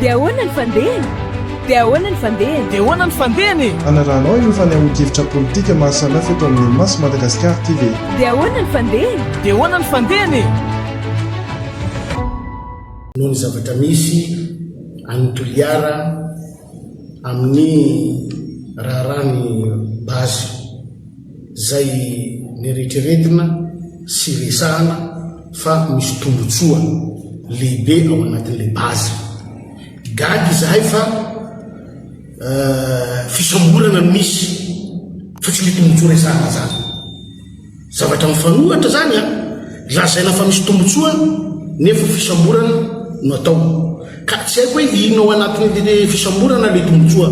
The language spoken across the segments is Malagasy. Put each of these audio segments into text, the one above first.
Dia ahoana ny fandehany? Dia ahoana ny fandehany? Dia ahoana ny fandehany e? Hanarahanao ireo fanehoan-kevitra politika maro samihafa eto amin'ny Maso Madagascar TV. Dia ahoana ny fandehany? Dia ahoana ny fandehany e? Noho ny zavatra misy any Toliara amin'ny raharahan'ny base izay neritreretina sy resahana fa misy tombotsoa lehibe ao anatin'ilay base. Gaga izahay fa fisamborana no misy fa tsy ilay tombotsoa resahana zany. Zavatra mifanohitra zany an, lazaina fa misy tombotsoa nefa fisamborana no atao. Ka tsy haiko hoe inona ao anatin'ilay fisamborana ilay tombotsoa.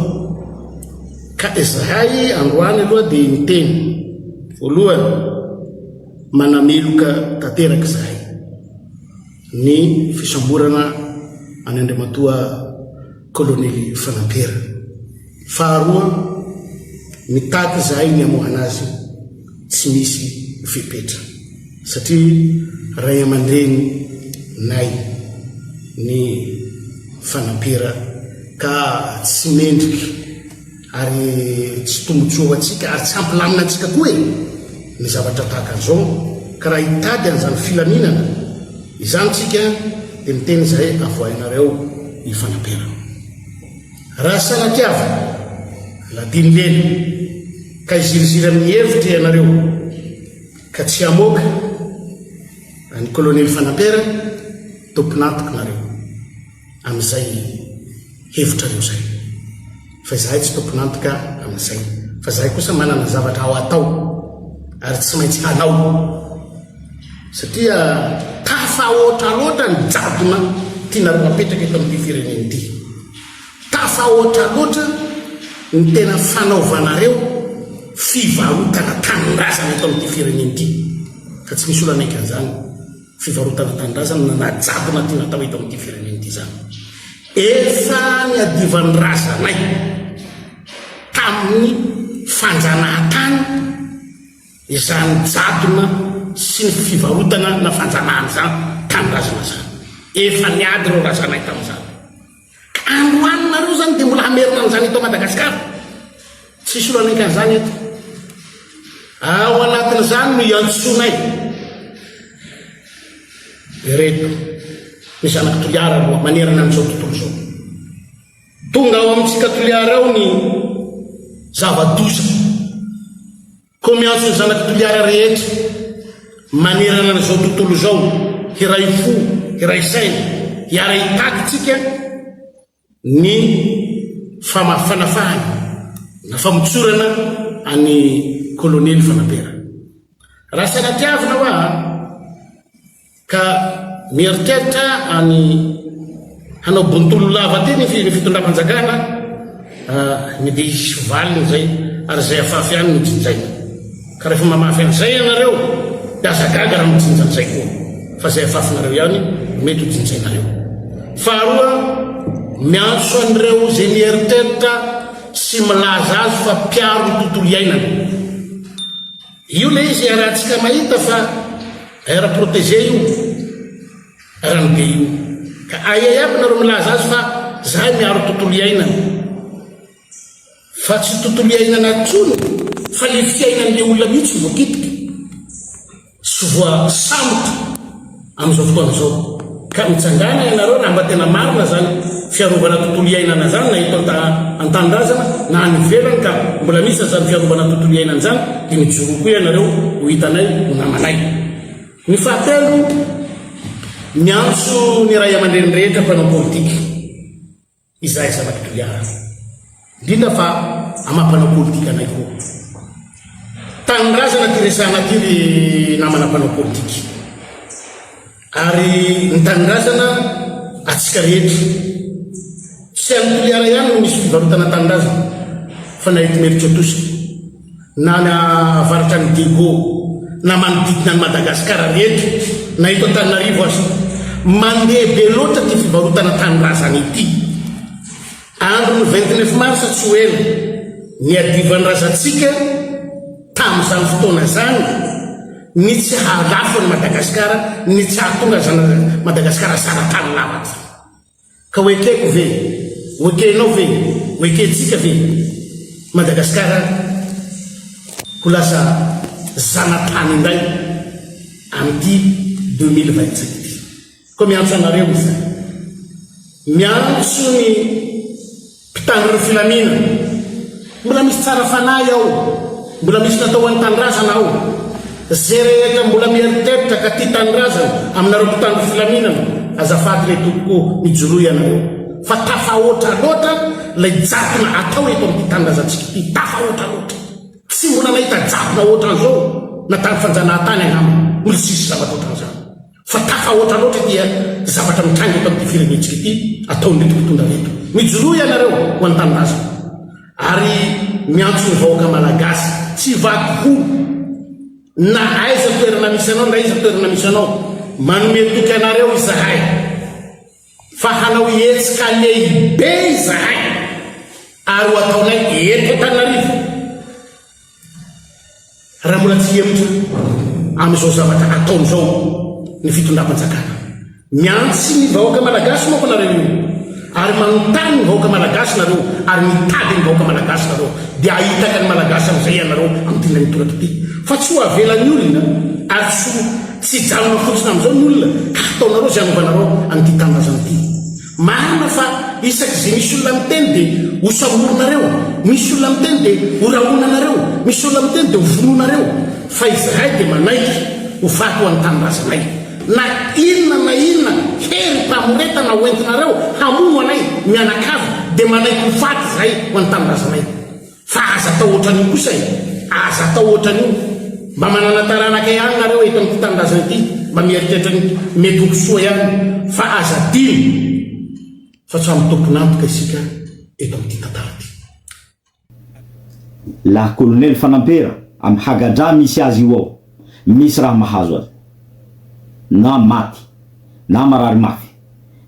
Ka izahay androany aloha dia niteny voalohany manameloka tanteraka izahay ny fisamborana an'i Andriamatoa Kolonely Fanampera. Faharoa, mitaky izahay ny hamoahana azy tsy misy fepetra satria ray aman-dreny nay ny Fanampera ka tsy mendrika ary tsy tombotsoa ho antsika ary tsy hampilamina antsika koa e ny zavatra tahaka an'izao ka raha hitady an'izany filaminana izany tsika dia miteny izahay avoahinareo i Fanampera. Raha sanatiavina, ladino lela, ka hiziriziry amin'ny hevitra ianareo, ka tsy hamoaka an'i Kolonely Fanampera, tompon'antoka nareo amin'izay hevitrareo izay. Fa izahay tsy tompon'antoka amin'izay. Fa izahay kosa manana zavatra ao atao, ary tsy maintsy hanao. Satria tafahoatra loatra ny jadona tianareo apetraka eto amin'ity firenena ity. Tafahoatra loatra ny tena fanaovanareo fivarotana tanindrazana eto amin'ity firenena ity. Fa tsy misy olona hanaiky an'izany fivarotana tanindrazana na jadona tiana atao eto amin'ity firenena ity izany. Efa niadivan'ny razanay tamin'ny fanjanahantany Izany jadona sy ny fivarotana na fanjanahana izany tanindrazana izany. Efa niady ireo razanay tamin'izany. Ka androany nareo izany dia mbola hamerina an'izany eto Madagasikara? Tsisy olona hanaiky an'izany eto. Ao anatin'izany no iantsoanay ireto ny zanak'i Toliara aloha manerana an'izao tontolo izao. Tonga ao amintsika Toliara ao ny zava-doza. Koa miantso ny zanak'i Toliara rehetra manerana an'izao tontolo izao hiray fo, hiray saina, hiara-hitaky tsika ny fanafahana na famotsorana an'i Kolonely Fanampera. Raha sanatiavina hoa Ka mieritreritra any hanao bontolo lava aty ny fitondram-panjakana, ny dia hisy valiny izay ary izay afafy ihany no jinjaina. Ka rehefa mamafy an'izay ianareo dia aza gaga raha mijinja an'izay koa fa izay afafinareo ihany no mety ho jinjainareo. Faharoa, miantso an'ireo izay mieritreritra sy milaza azy fa mpiaro ny tontolo iainana. Io le izy iarahantsika mahita fa aire protégé io ranobe io ka aia iaby nareo milaza azy fa zahay miaro tontolo iainana fa tsy tontolo iainana tsony fa le fiainan'le olona mihitsy voakitika sy voasambotra Amin'izao fotoana izao. Ka mitsangàna ianareo raha mba tena marina izany fiarovana tontolo iainana izany na eto an-tanindrazana na any ivelany ka mbola misy an'izany fiarovana tontolo iainana izany dia mijoroa koa ianareo ho hitanay ho namanay. Ny fahatelo, miantso ny ray aman-dreny rehetra mpanao politika. Izahay zanak'i Toliara. Indrindra fa amaha mpanao politika anay koa. Tanindrazana ty resahana ty ry namana mpanao politika. Ary ny tanindrazana atsika rehetra. Tsy any Toliara ihany no misy fivarotana tanindrazana fa na eto Imerintsiatosika. Na any avaratra any Diego, na manodidina an'i Madagasikara rehetra, na eto Antananarivo aza. Mandeha be loatra ity fivarotana tanindrazana ity. Andron'ny 29 mars tsy ho ela, niadivan'ny razantsika tamin'izany fotoana izany ny tsy hahalafo an'i Madagasikara, ny tsy hahatonga Madagasikara zara-tany lava ity. Ka ho ekeko ve? Ho ekenao ve? Ho ekentsika ve Madagasikara ho lasa zanatany indray amin'ity 2025 ity? Koa miantso anareo izahay. Miantso ny mpitandro ny filaminana. Mbola misy tsara fanahy ao. Mbola misy natao ho an'ny tanindrazana ao. Ze rehetra mbola mieritreritra ka tia tanindrazana aminareo mpitandro filaminana, azafady re tompoko mijoroa ianareo fa tafahoatra loatra ilay jadona atao eto amin'ity tanindrazantsika ity, tafahoatra loatra. Tsy mbola nahita jadona ohatran'izao na tany fanjanahantany angamba mbola tsisy zavatra ohatran'izany. Fa tafahoatra loatra ity zavatra mitranga eto amin'ity firenentsika ity ataon'ireto mpitondra ireto. Mijoroa ianareo ho an'ny tanindrazana. Ary miantso ny vahoaka malagasy tsy vaky volo na aiza toerana misy anao na iza toerana misy anao. Manome toky anareo izahay fa hanao hetsika lehibe izahay ary ho ataonay eto Antananarivo. Raha mbola tsy hihemotra amin'izao zavatra ataony izao ny fitondram-panjakana. Miantsy ny vahoaka malagasy manko nareo io ary manontany ny vahoaka malagasy nareo ary mitady ny vahoaka malagasy nareo dia hahitaka ny malagasy amin'izay ianareo amin'ity indray mitoraka ity fa tsy ho avelan'ny olona ary tsy ho tsy hijanona fotsiny amin'izao ny olona ka hataonareo izay hanaovanareo an'ity tanindrazana ity. Marina fa isaky izay misy olona miteny dia ho samborinareo, misy olona miteny dia ho rahonanareo, misy olona miteny dia ho vonoinareo, fa izahay dia manaiky ho faty ho an'ny tanindrazanay. Na inona na inona herim-pamoretana ho entinareo hamono anay mianakavy dia manaiky ho faty izahay ho an'ny tanindrazanay. Fa aza atao ohatran'io kosa e! Aza atao ohatran'io! Mba manana taranaka ihany nareo eto amin'ity tanindrazana ity, mba mieritreritra ny mety ho soa ihany, fa aza adino fa samy tompon'antoka isika eto amin'ity tantara ity. Lahy colonel Fanampera am hagadra misy azy io ao misy raha mahazo azy na maty na marary mafy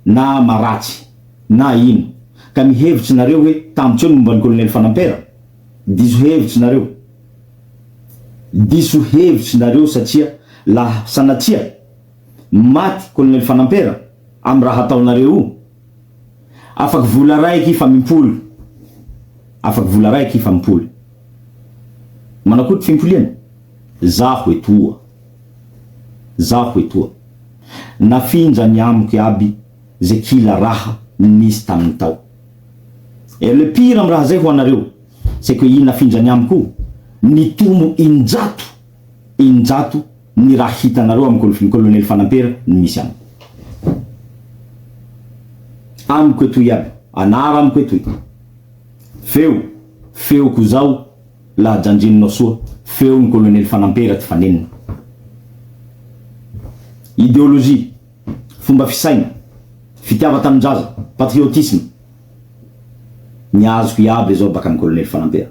na maratsy na ino ka mihevitsy nareo hoe tamitsy eo ny momba ny colonel Fanampera? Diso hevitsy nareo diso hevitsy nareo satria laha sanatria maty colonel Fanampera am raha ataonareo io afaky vola raiky fa mimpoly afaky vola raiky fa mimpoly manakory ty fimpoliana? Zaho etoa zaho etoa nafindra ny amiko iaby ze kila raha nisy taminy tao. Et le pire am raha zay ho anareo, c'est que i nafindrany amiko io, nitombo injato injato ny raha hitanareo am colonel Fanampera ny misy amiko. Amiko etoy iaby, anara amiko etoy, feo, feoko zao laha janjininao soa, feon'ny colonel Fanampera ty fanenina. Ideologie. Fomba fisaina, fitiavan-tanindraza, patriotisme, ny azoko iaby rezao baka am colonel Fanampera.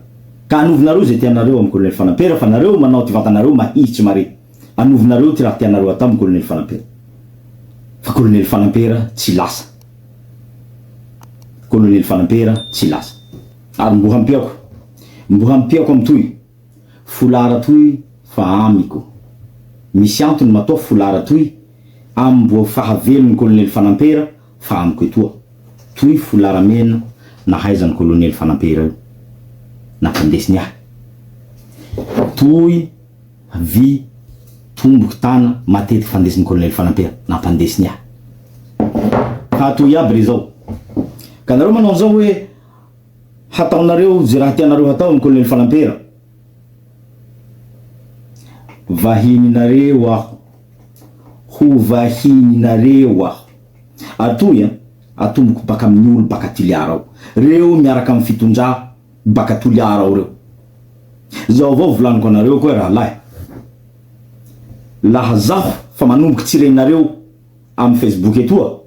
Ka anovinareo ze tianareo am colonel Fanampera fa nareo manao ty vatanareo mahitsy mare. Anovinareo ty raha tianareo atao am colonel Fanampera. Fa colonel Fanampera tsy lasa. Colonel Fanampera tsy lasa. Ary mbo hampiako, mbo hampiako am toy. Folara toy fa amiko. Misy antony matoa folara toy am mboa fahavelon'ny kolonely Fanampera fa amiko etoa. Toy folara mena nahaizan'ny kolonely Fanampera io. Nampandesiny ahy. Toy vy tomboky tana matetiky fandesin'ny kolonely Fanampera. Nampandesiny ahy. Fa toy iaby re zao. Ka nareo manao an'izao hoe. Hataonareo ze raha tianareo hatao am colonel Fanampera. Vahininareo aho. Ho vahininareo aho. Atoy an, atomboko baka amin'ny olo baka Toliara ao. Reo miaraka am fitondra baka Toliara ao reo. Zao avao volaniko anareo koa rahalahy. Laha zaho fa manomboky tsy regninareo am Facebook etoa,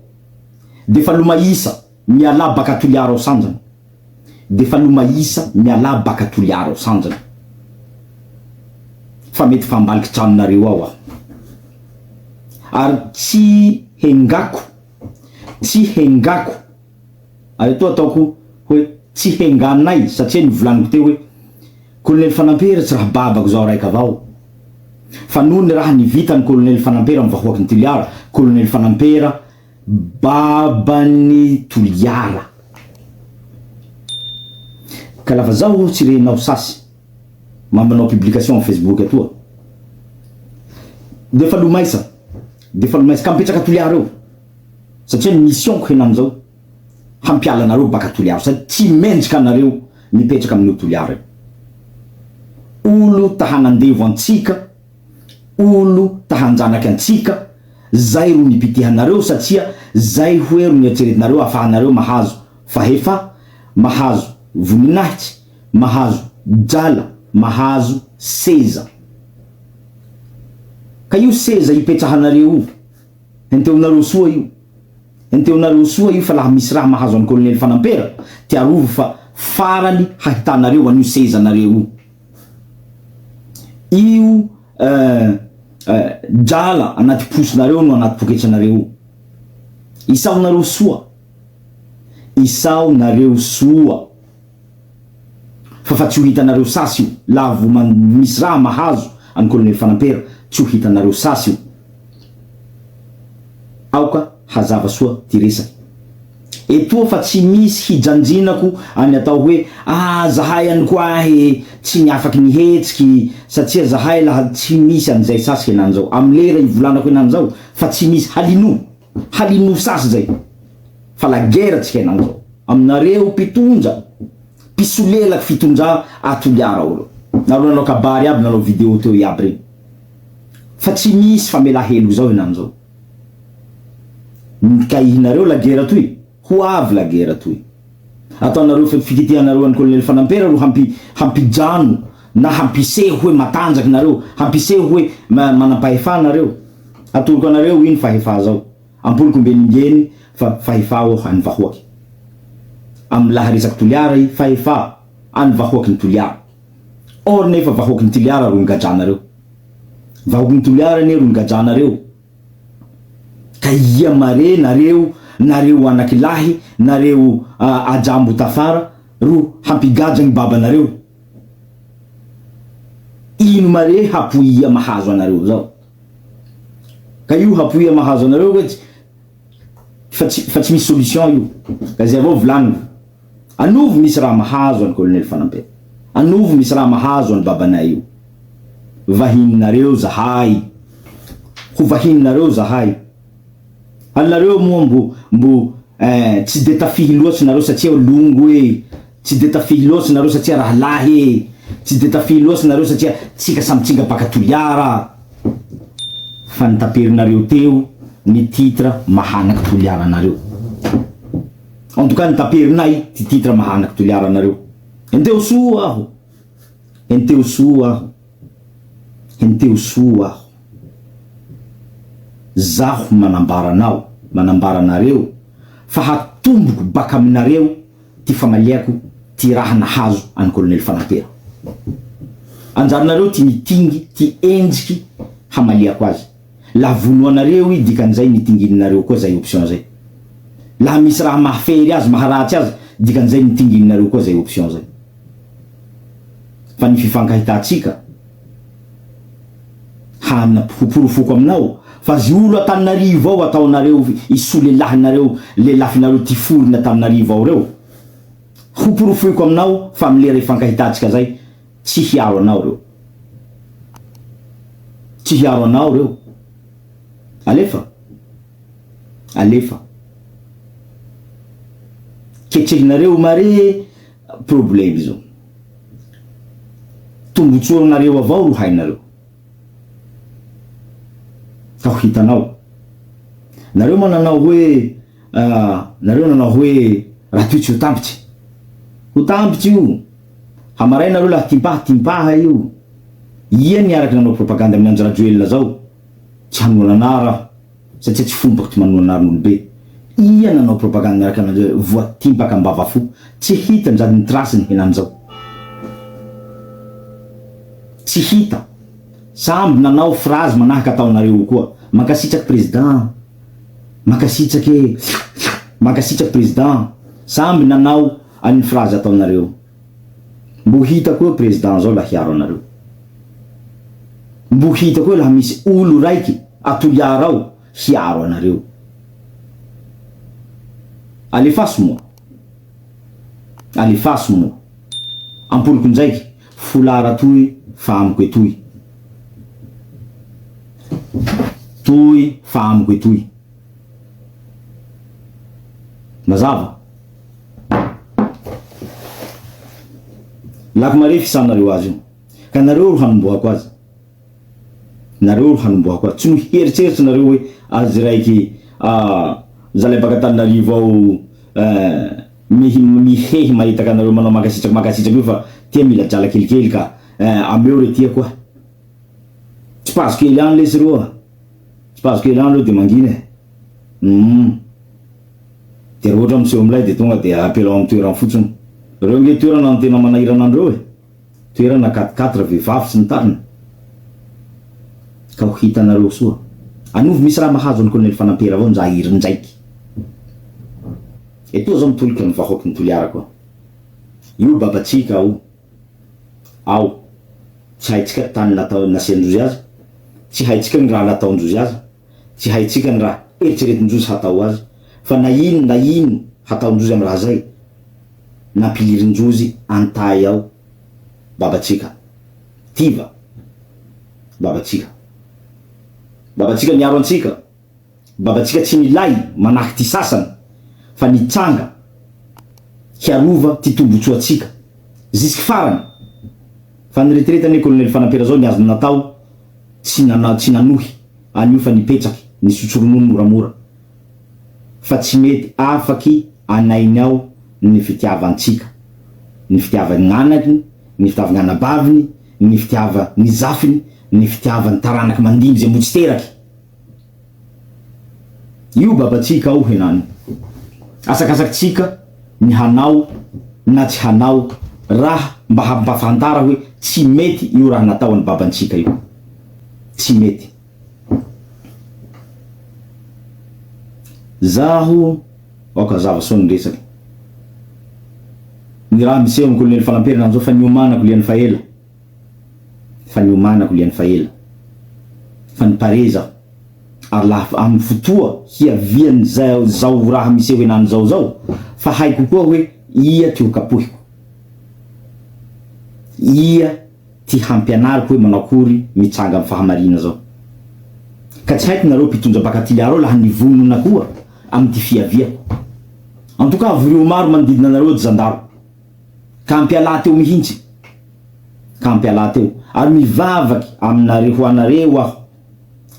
defa lomahisa. Mialà baka Toliara ao Sanjana. Defa lomahisa mialà baka Toliara ao Sanjana. Fa mety fa ambaliky tranonareo ao aho. Ary tsy hengako, tsy hengako, ary etoa ataoko hoe tsy henganay satria nivolaniko teo hoe Colonel Fanampera tsy raha babako zaho raika avao. Fa noho ny raha nivitany Colonel Fanampera am vahoaky ny Toliara, Colonel Fanampera. Baban'i Toliara. Ka lafa zaho tsy renao sasy mamanao publication am Facebook atoa de fa lomaisa de fa lomaisa ka mipetraka Toliara eo satria ny mission-ko henany zao hampiala anareo baka Toliara satria tsy mendrika anareo mipetraka amin'io Toliara io. Olo ta hanandevo antsika olo ta hanjanaky antsika, zay ro nipitihanareo satsia zay hoe ro nieritreretinareo afahanareo mahazo fahefa, mahazo voninahitsy, mahazo drala, mahazo seza. Ka io seza ipetrahanareo io, henteonareo soa io, henteonareo soa io fa laha misy raha mahazo an'i Kolonely Fanampera, tiarovy fa farany hahitanareo an'io sezanareo io. Io eh eh drala anaty posinareo no anaty poketranareo io. Isaho nareo soa. Isaho nareo soa. Fa fa tsy ho hitanareo sasy io. Laha vo man misy raha mahazo an'i Colonel Fanampera tsy ho hitanareo sasy io. Aoka hazava soa ty resaky. Etoa fa tsy misy hijanjinako any atao hoe ah zahay any koa ahy tsy ny afaky nihetsiky satsia zahay laha tsy misy anizay sasy henany zao am lera ivolanako henany zao fa tsy misy halino halino sasy zay fa la guerre tsika henany zao aminareo mpitondra mpisolelaky fitondra a Toliara ao reo nareo nanao kabary aby nanao video teo iaby regny fa tsy misy famela heloka zao henany zao. Nikahihinareo la guerre toy, ho avy la guerre toy. Ataonareo fa fikitihanareo an'i Colonel Fanampera ro hampi hampijano na hampiseho hoe matanjaky nareo, hampiseho hoe manampahefa nareo. Atoroko anareo ino fahefa zao. Ampoliko mbeningeny fa fahefa oh an'ny vahoaky. Amin'ny laha resaky Toliara i fahefa an'ny vahoaky ny Toliara. Or nefa vahoaky ny Toliara ro nigadranareo. Vahoaky ny Toliara anie ro nigadranareo. Ka ia mare nareo nareo anaky lahy nareo ajambo tafara ro hampigadra gny babanareo? Ino mare hapoia mahazo anareo zao? Ka io hapoia mahazo anareo hoe fa tsy fa tsy misy solution io ka zay avao volagniko. Anovo misy raha mahazo an'i Colonel Fanampera. Anovo misy raha mahazo an'i babanay io. Vahininareo zahay. Ho vahininareo zahay. Anareo moa mbo mbo eh tsy de tafihy loatsy nareo satria longo eh, tsy de tafihy loatsy nareo satria rahalahy eh, tsy de tafihy loatsy nareo satria tsika samy tsinga baka Toliara. Fa nitaperinareo teo ny titre mahanaky Toliara anareo. En tout cas ny taperinay ty titre mahanaky Toliara anareo. Henteo soa aho. Henteo soa aho. Henteo soa aho. Zaho manambara anao, manambara anareo fa hatomboko baka aminareo ty famaliako ty raha nahazo an'i Colonel Fanampera. Anjaranareo ty mitingy ty endriky hamaliako azy. Laha vonoanareo i dikan'izay mitingininareo koa zay option zay. Laha misy raha mahafery azy maharatsy azy dikan'izay mitingininareo koa zay option zay. Fa ny fifankahitantsika hana ho porofoko aminao fa zy olo Antananarivo ao ataonareo isolelahinareo lelafinareo tiforina Antananarivo ao reo ho porofoiko aminao fa am lera ifankahitantsika zay tsy hiaro anao reo. Tsy hiaro anao reo. Alefa. Alefa. Ketrehinareo mare problème zao. Tombotsoanareo avao ro hainareo. Ka ho hitanao. Nareo ma nanao hoe nareo nanao hoe raha toy tsy ho tampitsy. Ho tampitsy io. Hamaray nareo lahy timpaha timpaha io. Ia niaraky nanao propagande amin'i Andry Rajoelina zao? Tsy hanohana anah raho satria tsy fombako ty manohana anaran'olobe. Ia nanao propagande miaraka amin'i Andry voatimpaka ambavafo. Tsy hita njady ny trace ny henany zao. Tsy hita. Samby nanao phrase manahaka ataonareo io koa. Mankasitraky président. Mankasitraky e. Mankasitraky président. Samby nanao an'ny phrase ataonareo. Mbo hitako eo président zao la hiaro anareo. Mbo hitako eo laha misy olo raiky a Toliara ao hiaro anareo. Alefaso moa. Alefaso moa. Ampoliko ndraiky, folara toy fa amiko etoy. Toy fa amiko etoy. Mazava? Lako mare fisanareo azy io. Ka nareo ro hanombohako azy. Nareo ro hanombohako azy. Tsy noheritseritsy nareo hoe azy raiky zalahy baka Antananarivo ao mihi mihehy mahitaka anareo manao mankasitraky mankasitraky io fa tia mila drala kelikely ka ameo re tia koa. Tsipazo kely any lesy reo a. Tsipazo kely any reo de mangina e. Humm. De raha ohatra miseho milay de tonga de apelao amin'ny toerany fotsiny. Reo nge toerana no tena manahirana anreo e. Toerana quatre quatre vehivavy sy ny tariny. Ka ho hitanareo soa. Anovy misy raha mahazo an'i Colonel Fanampera avao nja iry ndraiky. Etoa zao mitolika ny vahoaky ny Toliara koa. Io babatsika ao. Ao. Tsy haitsika tany natao nasiandrozy azy. Tsy haitsika ny raha nataondrozy azy. Tsy haintsika ny raha eritreretin-drozy hatao azy, fa na ino na ino hataon-drozy amin'ny raha zay, nampilirin-drozy an-tay ao babatsika. Tiva. Babatsika. Babatsika niaro antsika. Babatsika tsy nilay manahaky ty sasany, fa nitsanga hiarova ty tombotsoantsika. Zisky farany. Fa ny retraite anie Colonel Fanampera zao ny azony natao tsy nanao tsy nanohy an'io fa nipetraky nisotro ronono moramora fa tsy mety afaky anainy ao ny fitiavantsika ny fitiavan'ny anakiny ny fitiavagna anabaviny ny fitiava ny zafiny ny fitiavany taranaky mandimby zay mbo tsy teraky Io babatsika ao henany. Asakasakitsika ny hanao na tsy hanao raha mba hampafantara hoe tsy mety io raha natao an'i babantsika io. Tsy mety. Zaho aoka hazava soa ny resaky. Ny raha miseho amin'ny kolonely Fanamperana anzao fa niomanako liany fa ela. Fa niomanako liany fa ela. Fa nipare zaho. Ary laha amin'ny fotoa hiavian'izao zao raha miseho henany zao zao, fa haiko koa hoe ia ty ho kapohiko. Ia ty hampianariko hoe manao akory mitsanga amin'ny fahamarina zao. Ka tsy haiko nareo mpitondra baka Tiliaro laha nivonona koa amin'ity fiaviako. En tout cas avorio maro manodidina anareo ry zandaro. Ka ampialà teo mihintsy. Ka ampialà teo. Ary mivavaky aminareo ho anareo aho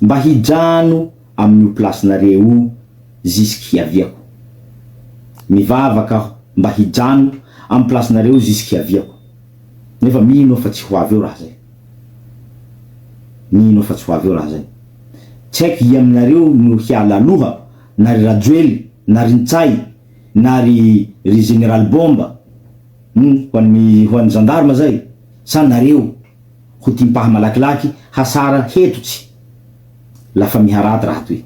mba hijano amin'io place-nareo io jusqu hiaviako. Mivavaka aho mba hijano amin'ny place-nareo jusqu hiaviako. Nefa mino aho fa tsy ho avy eo raha zay. Mino aho fa tsy ho avy eo raha zay. Tsy haiko ia aminareo no hiala aloha na ry Rajoely na ry Ntsay na ry ry Général Bomba hum ho an'ny ho an'ny gendarme zay sa nareo ho timpaha malakilaky hasara hetotsy lafa miharaty raha toy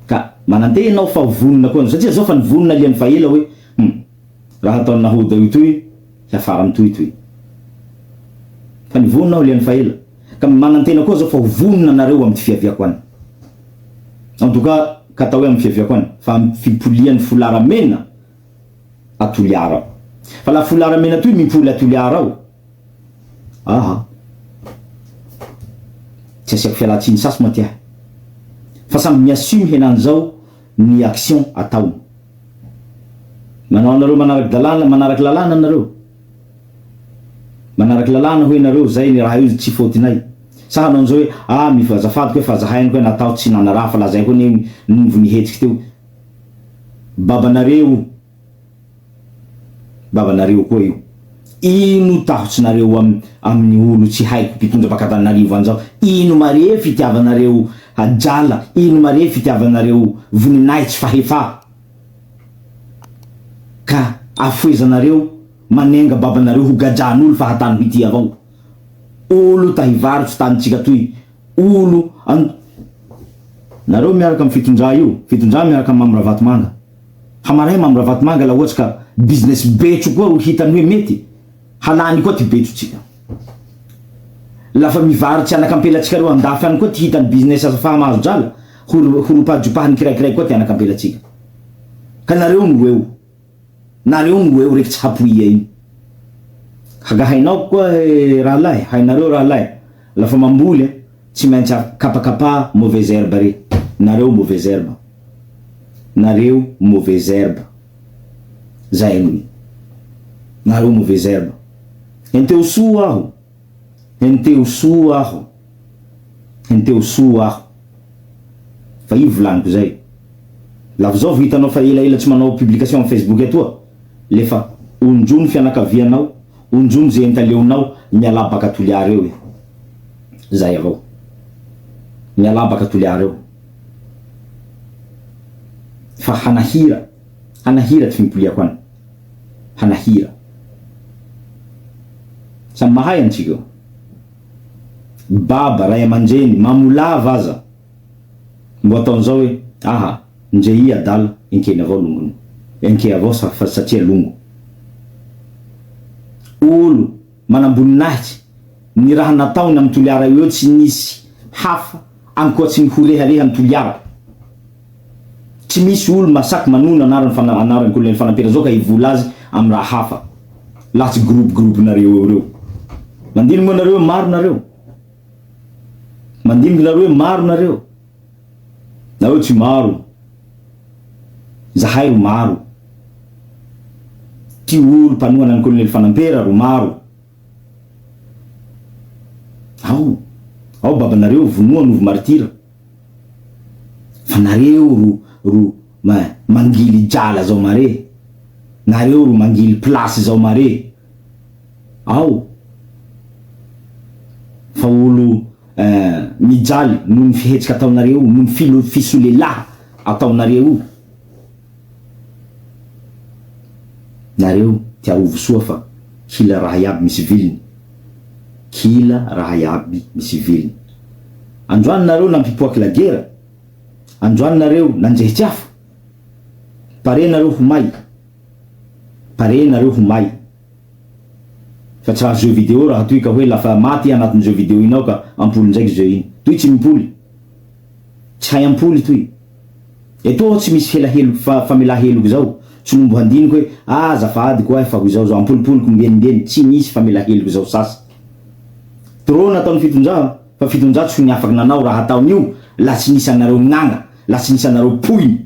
ka manantena aho fa ho vonona koa satria zao fa nivonona liany fa ela hoe hum raha ataon'i Nahoda io toy hiafara mitohy toy fa nivonona aho liany fa ela ka manantena koa zao fa ho vonona nareo amty fiaviako any en tout cas ka atao hoe amin'ny fiaviako any fa amin'ny fipolian'ny folara mena a Toliara ao. Fa la folara mena toy mipoly a Toliara ao. Aha. Tsy asiako fialantsiny sasy mantsy ahy. Fa samby mi-assume henany zao ny action ataony. Manao anareo manaraky dalàna, manaraky lalàna nareo. Manaraky lalàna hoy nareo zay ny raha io tsy faute-nay. Sa hanao an'izao hoe ah mifa azafady koa fa zahay any koa natao tsy nanaraha fa lazay koa anie ny vao nihetsiky teo. Babanareo Babanareo koa io. Ino tahotsinareo am amin'ny olo tsy haiko mpitondra baka Antananarivo any zao? Ino mare fitiavanareo adala? Ino mare fitiavanareo voninahitsy fahefa? Ka afohezanareo manenga babanareo ho gajan'olo fahatany ho ity avao. Olo ta hivarotsy tanintsika toy Olo an nareo miaraka am fitondra io, fitondra miaraka am Mamy Ravatomanga. Hamaray Mamy Ravatomanga la ohatsy ka business betro koa ro hitany hoe mety, halany koa ty betro tsika. Lafa mivarotsy anak'ampelatsika reo andafy any koa ty hitany business afaha mahazo drala, ho ho ropadropahany kiraikiraiky koa ty anak'ampelatsika. Ka nareo no eo. Nareo no eo reky tsy hapoia iny. Ka hainao koa rahalahy, hainareo rahalahy, lafa mamboly a, tsy maintsy kapakapa mauvaise herbe re. Nareo mauvaise herbe. Nareo mauvaise herbe. Zay no i. Nareo mauvaise herbe. Henteo soa aho. Henteo soa aho. Henteo soa aho. Fa io volaniko zay. Lavo zao vo hitanao fa elaela tsy manao publication am facebook atoa lefa onjono fianakavianao onjono ze entaleonao mialà baka toliara eo e. Zay avao. Mialà baka toliara eo. Fa hanahira hanahira ty fimpoliako any. Hanahira. Samy mahay antsika io. Baba, ray aman-dreny, mamolava aza mbo ataon'izao hoe aha, ndre i adala enkeny avao longony, enke avao sa fa satria longo. Olo manamboninahitsy, ny raha nataony am Toliara eo tsy nisy hafa ankoatsy ny ho rehareha ny Toliara. Tsy misy olo masaky manono anarany fana anarany colonel Fanampera zao ka hivola azy am raha hafa. Laha tsy groupe groupe nareo eo reo. Mandiniky moa nareo hoe maro nareo. Mandiniky nareo hoe maro nareo. Nareo tsy maro. Zahay ro maro. Ty olo mpanohana an'i colonel Fanampera ro maro. Ao, ao babanareo vonoa novo martyr. Fa nareo ro ro ma mangily drala zao mare. Nareo ro mangily place zao mare. Ao fa olo eh mijaly noho ny fihetsika ataonareo noho ny filo fisolelaha ataonareo io. Nareo tiarovo soa fa kila raha iaby misy viliny. Kila raha iaby misy viliny. Androany nareo nampipoaky lagera, androany nareo nanjehitsy afo, pare nareo ho may, pare nareo ho may. Fa tsy raha jeu video raha toy ka hoe lafa maty iha anatin'ny jeu video iny ao ka ampoly ndraiky jeu iny. Toy tsy mimpoly. Tsy hay ampoly toy. Etoa aho tsy misy hela heloky fa famelà heloky zao, tsy nombo handiniky hoe ah azafady koahy fa ho izao zao ampolipoliko mbieny mbieny, tsy misy famela heloky zao sasa. Trop nataony fitondraha fa fitondraha tsy ho niafaky nanao raha ataony io laha tsy nisy anareo gnagna, laha tsy nisy anareo poiny.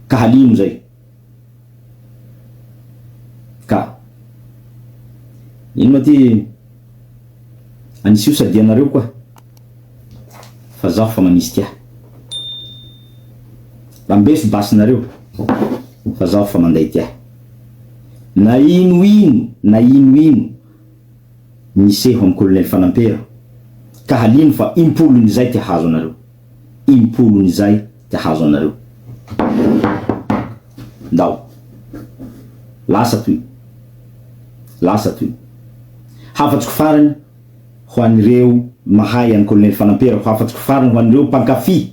Ka halino zay. Ka. Ino ma ty anisio sadianareo koa fa zaho fa manisy tia. Rambeso basinareo fa zaho fa manday tia. Na ino ino na ino ino miseho am colonel Fanampera ka halino fa impolon'izay ty hahazo anareo. Impolon'izay Te hahazo anareo. Ndao. Lasa toy. Lasa toy. Hafatriko farany ho an'ireo mahay an'i Kolonely Fanampera, ho hafatriko farany ho an'ireo mpankafy,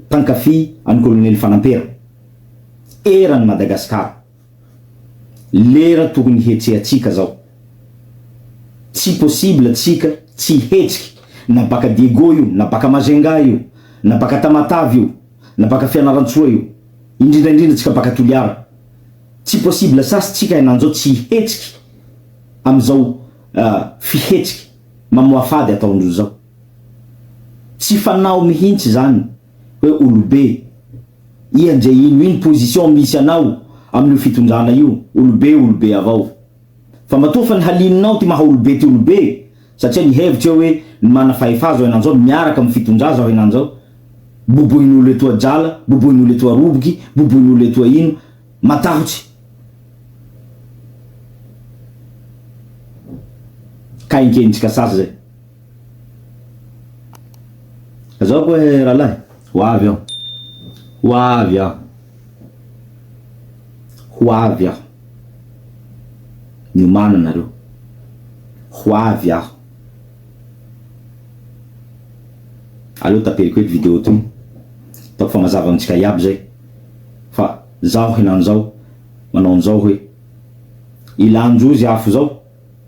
mpankafy an'i Kolonely Fanampera. Eran'i Madagasikara. Lera tokony hihetsehantsika zao. Tsy possible tsika tsy hihetsiky na baka Diego io, na baka Majunga io, na baka Tamatave io, na baka Fianarantsoa io, indrindra indrindra tsika baka Toliara. Tsy possible sasy tsika henanzao tsy hihetsiky amizao fihetsiky mamoafady ataondrozy zao. Tsy fanao mihintsy zany hoe olobe. Iha ndre ino ino position misy anao amin'io fitondrana io, olobe olobe avao. Fa matoa fa nihalininao ty maha olobe ty olobe, satria nihevitra eo hoe ny mana fahefa zao henanzao miaraka am fitondra zao henanzao, boboin'olo etoa drala, boboin'olo etoa roboky, boboin'olo etoa ino, matahotsy. Ka enkentsika sasy zay. Zao koa he rahalahy, ho avy aho, ho avy aho, ho avy aho, miomàna nareo, ho avy aho. Aleo taperiko eto video toy, ataoko fa mazava amintsika iaby zay, fa zaho henany zao manao an'izao hoe, ilàn-drozy afo zao,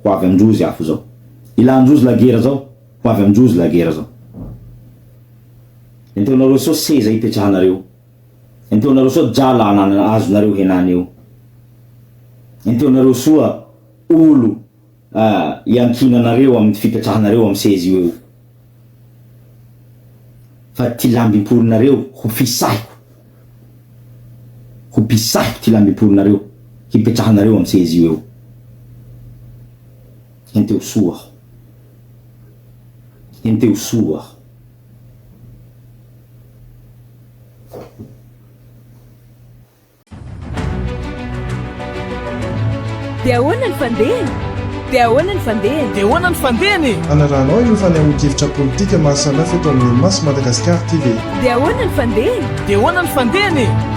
ho avy amin-drozy afo zao. Ilàn-drozy lagera zao, ho avy amin-drozy lagera zao. Entonareo soa seza hipetrahanareo. Enteonareo soa drala anana azonareo henany eo. Enteonareo soa olo iankinanareo amin'ny fipetrahanareo amin'ny seza io eo. Fa ty lambim-poronareo ho fisahiko. Ho pisahiko ty lambim-poronareo hipetrahanareo amin'ny seza io eo. Henteo soa aho. Henteo soa aho. Dia ahoana ny fandehany? Dia ahoana ny fandehany? Dia ahoana ny fandehany e? Hanarahanao ireo fanehoan-kevitra politika maro samihafa eto amin'ny Maso Madagascar TV. Dia ahoana ny fandehany? Dia ahoana ny fandehany e?